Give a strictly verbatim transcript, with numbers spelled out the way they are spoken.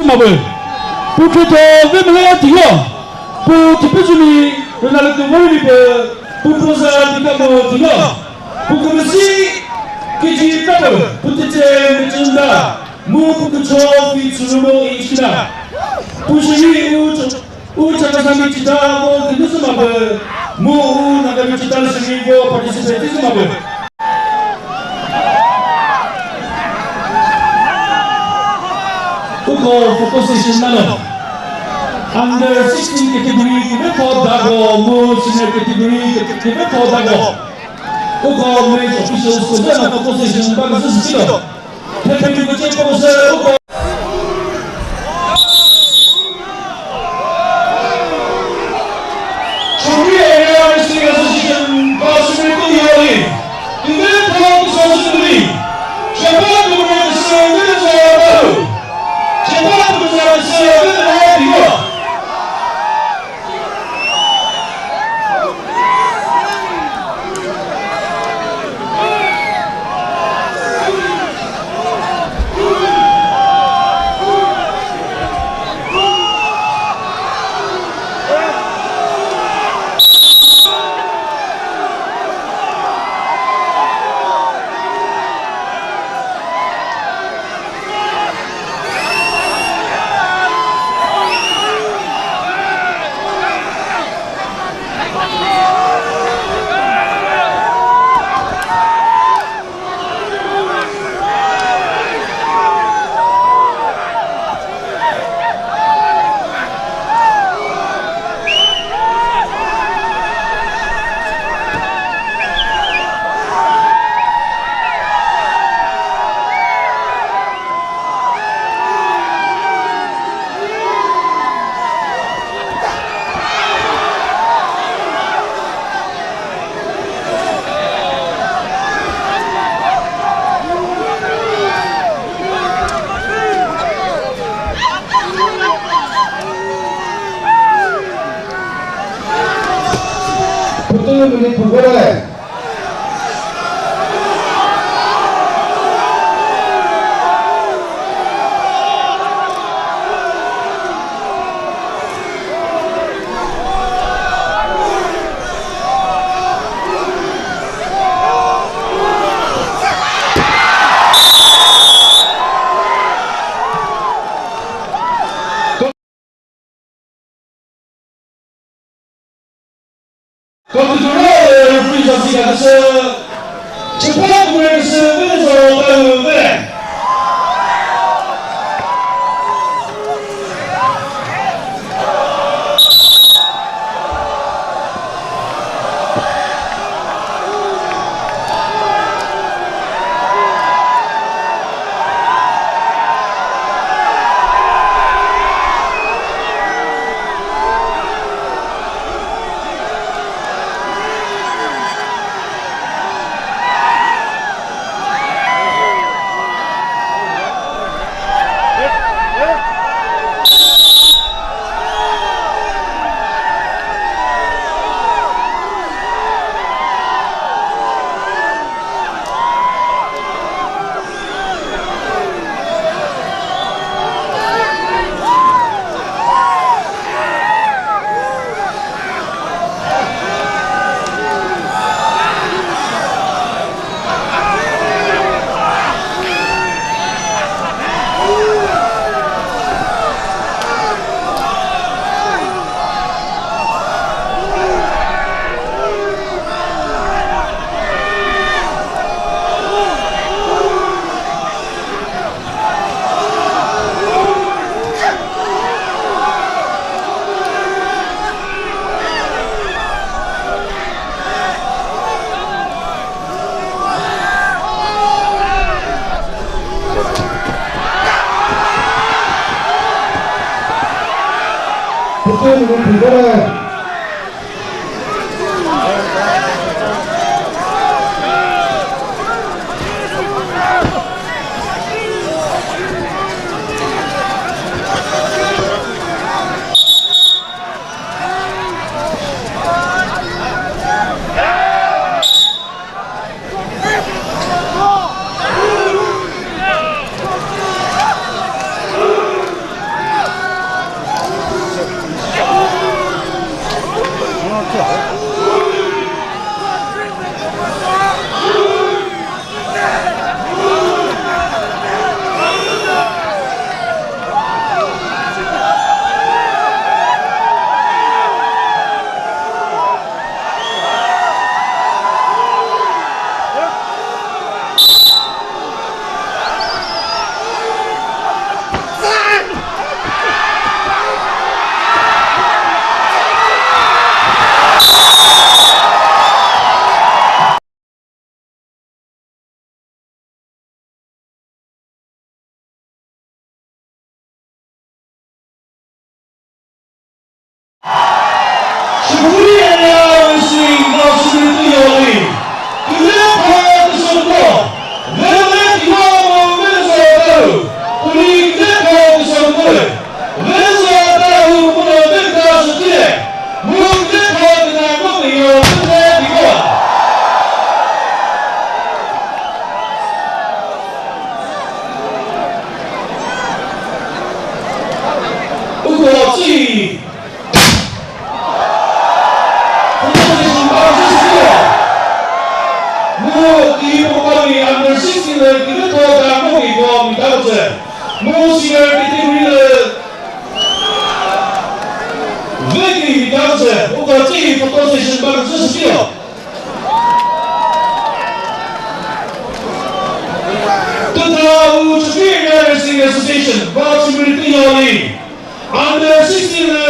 Mabe. Pu kretho ve mele ya tiyo. Pu tipejumi rena le kuvori mi pe. Pu proza dikamo tiyo. Pu kümüsi kiji tabe. Pu tete mechunda. Mu pu kucho fi tsurumo ichina. Pu shiri u cho-, u chakasami chita mo kinusuma be. Mu u nakami chita shiri mo participate suma be. Uko focus session nalo. Under sixteen category kibe tho dago, mu senior category kibe tho dago. Uko match officials ko jana focus session ba ko sisi to. Thank you, coach, uko. Chokri Area Wrestling Association ba sumri ko yali. Tüde phalü küsasü tüli. Chepala kümüre küsü tüde zayaba. Chepala kümüre küsü tüde zayaba. Pütü minute püh kore. Kotuturo referee jasi ka kese, chepela kure kese, vene zoro tayo vene. Mu ki pokoni under sixteen le ki to da mu ki ko mi ta che. Mu senior category le ve ki mi ta che. U ka ti photo session ba che sio. Tuta u Chukri Wrestling Association ba chimri ti yoli. Under sixteen.